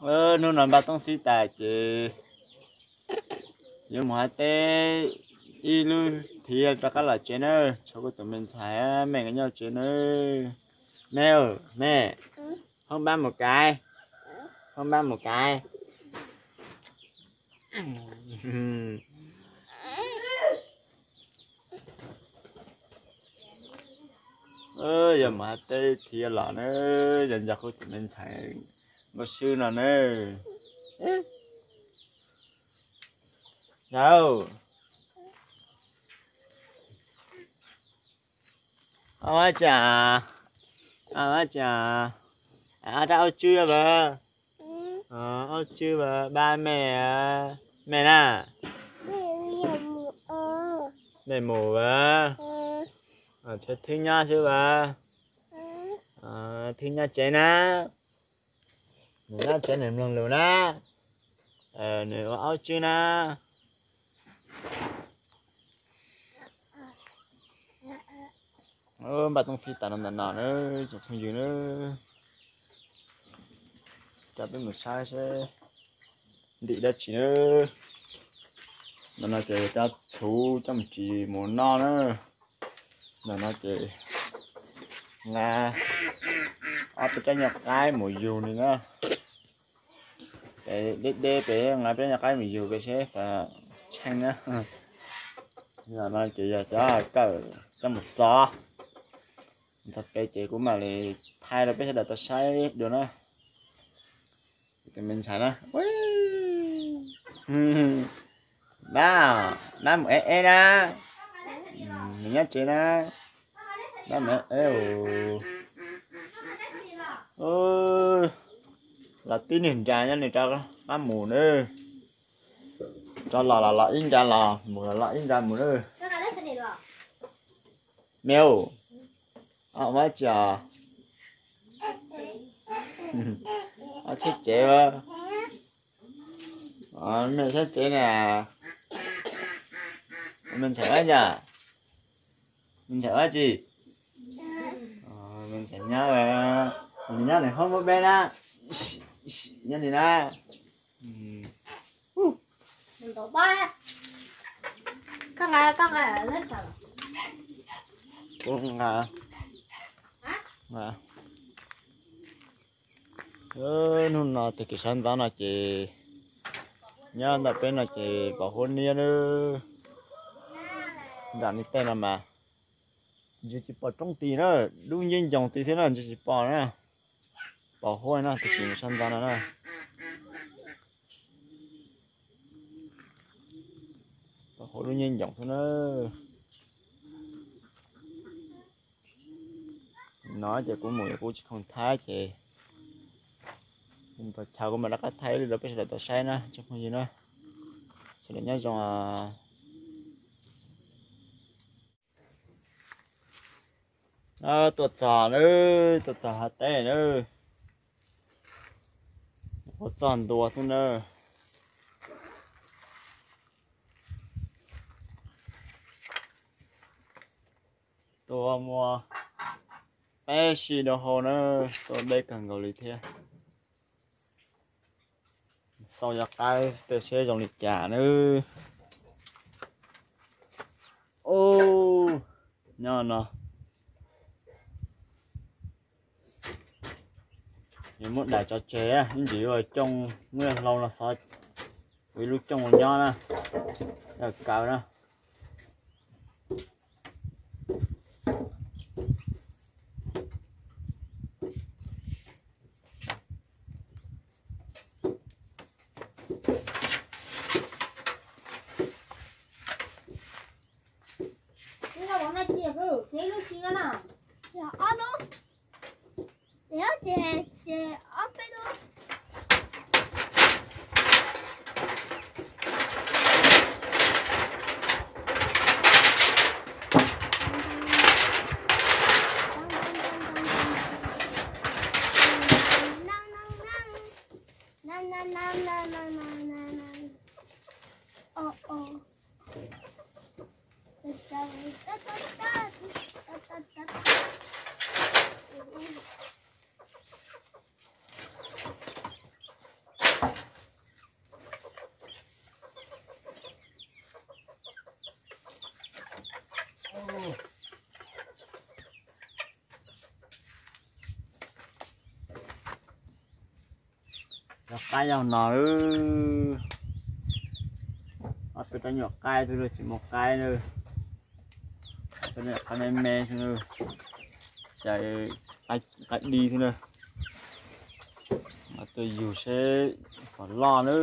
Hnub no npaj toob xib tas ces yuav mus hav teb ib lub thiv rov qab los tsev na. Tshuav kuv tus me ntxhais me nkawd nyob tsev na. Me, me, hoob npab mus kaiv, hoob npab mus kaiv. Yog mus hav teb thiaj los na, yog nco kuv tus me ntxhais nkauj swb no na. Yawg, ob tsi, ob tsi, ob rab aub tswb a, aub tswb a, pab me, me na, me mus a, tshuav Thwb nyob xwb a, Thwb nyob tsev na, nws nyob tsev nws mloog lus na, nws ua aub tswb na. Npaj toob xib tas no ntawm no na, tsoom phooj ywg na, coj peb mus saib seb ntim dab tsi na. Ntawm no ces cov txhuv coj mus ris mus noj na. Ntawm no ces nqa ob peb rab nyuag qaib mus yug li na. Pem deb deb pem nqa peb rab nyuag qaib mus yug pem seb puas tsheej na. Ntawm no ces yog cov kawm coj mus xov. Txog pem ces kuv mam li thaij rau peb sawv daws tau saib dua na. Tus me ntxhais na, pab, pab mus ev ev na, nws nyob tsev na, pab mus ev ev. Los tib niag nra nyob nws rov qab mus na, rov los los los ib nra los mus los los ib nra mus na. Me, ob tsi os, ob tsheb tsev, me tsheb tsev na, me ntxhais ab, me ntxhais ab tsi, me ntxhais nyob, nyob nws hoob npab peb na, nyob li na. Hnub no tag kis sawv ntxov no ces nyob ntawm peb no ces pom huab niab na, nram li tej no mas ntsia tsis pom roob tid na, dub nceb ncoos tid thiab na, ntsia tsis pom na. Pom huab no tag kis sawv ntxov no na, pom huab dub nceb ncoos thiab na. No ces kuv mus kuv tsis khoom thaij ces kuv mus tau chaw kuv mam rov qab thaij ib lwm rau peb sawv daws tau saib na tsoom phooj ywg na. Sawv daws nyob zoo. Tuaj txog na, tuaj txog hav teb na, ua txog ntua xwb na. Tua muaj peb sij dua hau na, tua deb kawg nkaus li thiab. Xauj cov qaib tej seb zoo li cas na. Ub, nyob no. Yuav muab dais tso tseg, ib ntsis ua cooj, muab hlau no xov ua ib lub cooj nyob na, kaw na. Cov qaib nyob no, ob tug rab nyuam qaib, tug tsis muaj qaib na, ob tug nyuam qaib me me xwb na, ces qaib di xwb na, ob tug yug seb puas loj na.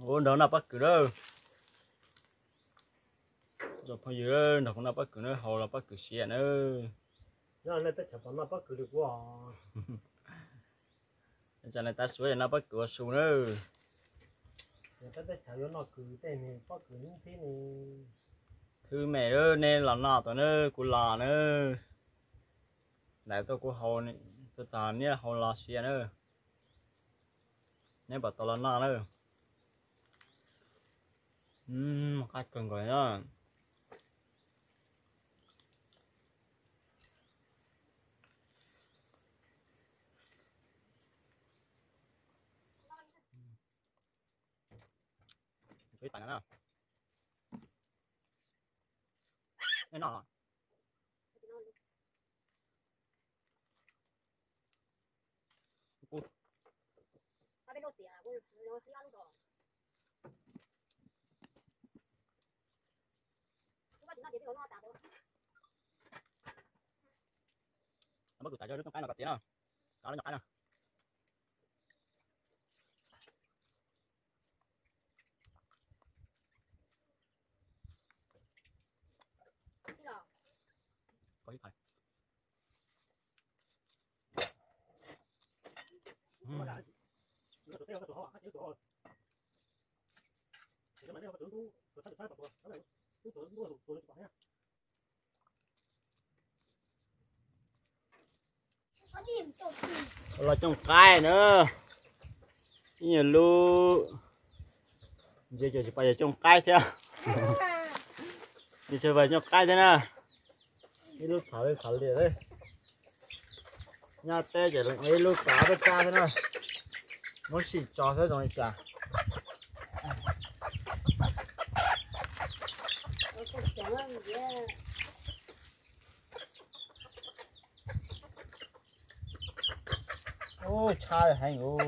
Ua nrog noj pob kws na. Tsoom phooj ywg, nrog kuv noj pob kws na, haus los pob kws siav na. Tsam nej tab suav noj pob kws ua su na. Thwb me, nej los noj tau na, kuv los na. Ntawm tuaj kuv haus, tuaj txog niaj haus los siav na. Neb pom tau los noj na. Qab kawg nkaus na. Pob kws tas lub roob qaib no kom tiav na. Kov lub nyuam qaib no. Los cooj qaib na. Ib nyuag lub, ntsia cuag tsis pom yog cooj qaib thiab. Ntsia cuag yog cooj qaib thiab na. Ib lub txhav li txhav li. Nyob teb ces ib lub txhav peb tsab thiab na. Muab sim tso saib zoo li cas. Ub, tshab heev ub.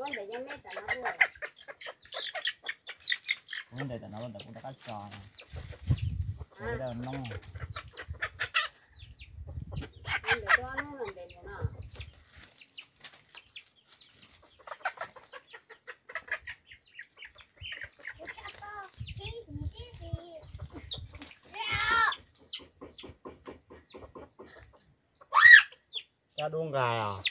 Kuv ntes tam no ntawm kuv rov qab tso, kuv rau noob. Cov dub nqaij os.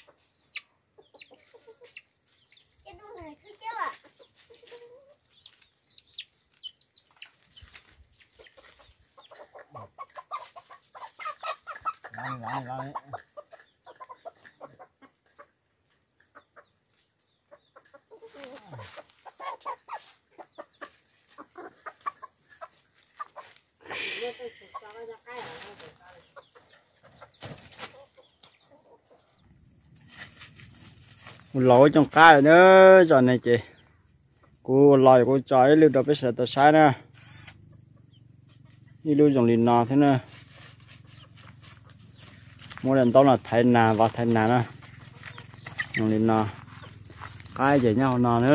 Kuv los ua cooj qab lawm na, zos no ces kuv los kuv tso ib lub rau peb sawv daws tau saib na. Ib lub zoo li no thiab na. Muab daim ntaub no thaiv nas, vov thaiv nas na. Zoo li no. Qaib ces nyob hauv no na.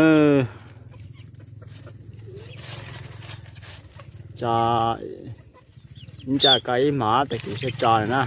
Tso, ib ntsa ko ib hmos tag kis thiaj tso na.